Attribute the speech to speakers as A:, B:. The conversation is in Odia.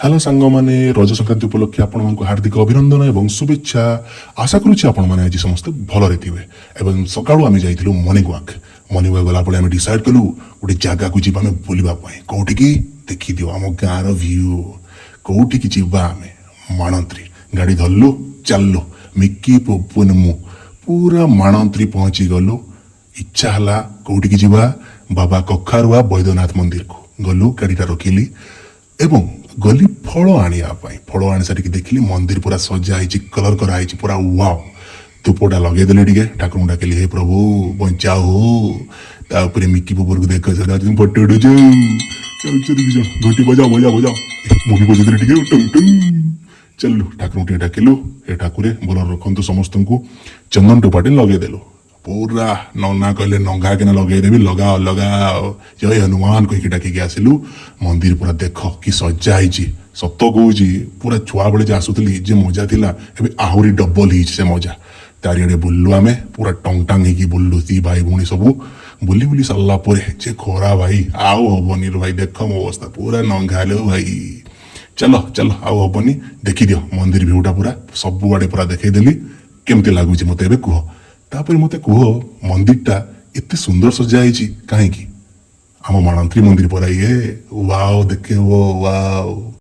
A: ହ୍ୟାଲୋ ସାଙ୍ଗମାନେ, ରଜ ସଂକ୍ରାନ୍ତି ଉପଲକ୍ଷେ ଆପଣମାନଙ୍କୁ ହାର୍ଦ୍ଦିକ ଅଭିନନ୍ଦନ ଏବଂ ଶୁଭେଚ୍ଛା। ଆଶା କରୁଛି ଆପଣମାନେ ଆଜି ସମସ୍ତେ ଭଲରେ ଥିବେ। ଏବଂ ସକାଳୁ ଆମେ ଯାଇଥିଲୁ ମର୍ଣ୍ଣିଂ ୱାକ୍। ମର୍ଣ୍ଣିଂ ୱାକ୍ ଗଲାପରେ ଆମେ ଡିସାଇଡ୍ କଲୁ ଗୋଟେ ଜାଗାକୁ ଯିବା ଆମେ ବୁଲିବା ପାଇଁ। କୋଉଠିକି? ଦେଖିଦିଅ ଆମ ଗାଁର ଭ୍ୟୁ। କୋଉଠିକି ଯିବା ଆମେ? ମାଣତ୍ରୀ। ଗାଡ଼ି ଧରିଲୁ, ଚାଲିଲୁ। ମିକି, ପପୁନ, ମୁଁ ପୁରା ମାଣତ୍ରୀ ପହଞ୍ଚି ଗଲୁ। ଇଚ୍ଛା ହେଲା କୋଉଠିକି ଯିବା? ବାବା କଖାରୁଆ ବୈଦ୍ୟନାଥ ମନ୍ଦିରକୁ ଗଲୁ। ଗାଡ଼ିଟା ରଖିଲି ଏବଂ ଗଲି ଫଳ ଆଣିବା ପାଇଁ। ଫଳ ଆଣି ସାରିକି ଦେଖିଲି ମନ୍ଦିର ପୁରା ସଜା ହେଇଛି, କଲର କରାହେଇଛି, ପୁରା ୱାଓ। ଧୂପଟା ଲଗେଇଦେଲି ଟିକେ, ଠାକୁରଙ୍କୁ ଡାକିଲି, "ହେ ପ୍ରଭୁ, ବଞ୍ଚାଅ ହୋ।" ତାପରେ ମିକି ପୁପୁରକୁ ଦେଖ, ଫଟୋ ଉଠୁଛୁ। ଚାଲୁଛୁ ଦି ଜଣ, ଘଣ୍ଟି ବଜାଅ, ବଜାଅ, ବଜାଅ। ମୁଁ ବି ବଜେଇଦେଲି ଟିକେ, ଟୁଙ୍ଗ ଟୁଙ୍ଗ। ଚାଲିଲୁ, ଠାକୁରଙ୍କୁ ଟିକେ ଡାକିଲୁ, "ହେ ଠାକୁରେ, ଭଲରେ ରଖନ୍ତୁ ସମସ୍ତଙ୍କୁ।" ଚନ୍ଦନ ଟୋପାଟେ ଲଗେଇଦେଲୁ ପୁରା। ନନା କହିଲେ, "ନଙ୍ଗା କିନା ଲଗେଇଦେବି, ଲଗାଅ, ଲଗାଅ।" ଜୟ ହନୁମାନ କହିକି ଡାକିକି ଆସିଲୁ। ମନ୍ଦିର ପୁରା ଦେଖ କି ସଜା ହେଇଛି। ସତ କହୁଛି, ପୁରା ଛୁଆବେଳେ ଯେ ଆସୁଥିଲି, ଯେ ମଜା ଥିଲା, ଏବେ ଆହୁରି ଡବଲ ହେଇଛି ସେ ମଜା। ଚାରିଆଡ଼େ ବୁଲିଲୁ ଆମେ, ପୁରା ଟଙ୍ଗ ଟାଙ୍ଗ ହେଇକି ବୁଲିଲୁ ଦି ଭାଇ ଭଉଣୀ ସବୁ। ବୁଲି ବୁଲି ସାରିଲା ପରେ ଯେ ଖରା ଭାଇ, ଆଉ ହବନି ରେ ଭାଇ। ଦେଖ ମୋ ଅବସ୍ଥା, ପୁରା ନଙ୍ଘାଲୋ ଭାଇ। ଚାଲ ଚାଲ, ଆଉ ହବନି। ଦେଖିଦିଅ ମନ୍ଦିର ଭିଉଟା, ପୁରା ସବୁଆଡ଼େ ପୁରା ଦେଖେଇଦେଲି। କେମିତି ଲାଗୁଛି ମତେ ଏବେ କୁହ। ତାପରେ ମତେ କୁହ, ମନ୍ଦିରଟା ଏତେ ସୁନ୍ଦର ସଜା ହେଇଛି କାହିଁକି? ଆମ ମାଣତ୍ରୀ ମନ୍ଦିର ପରା ଇଏ। ୱାଓ, ଦେଖେ, ୱାଓ।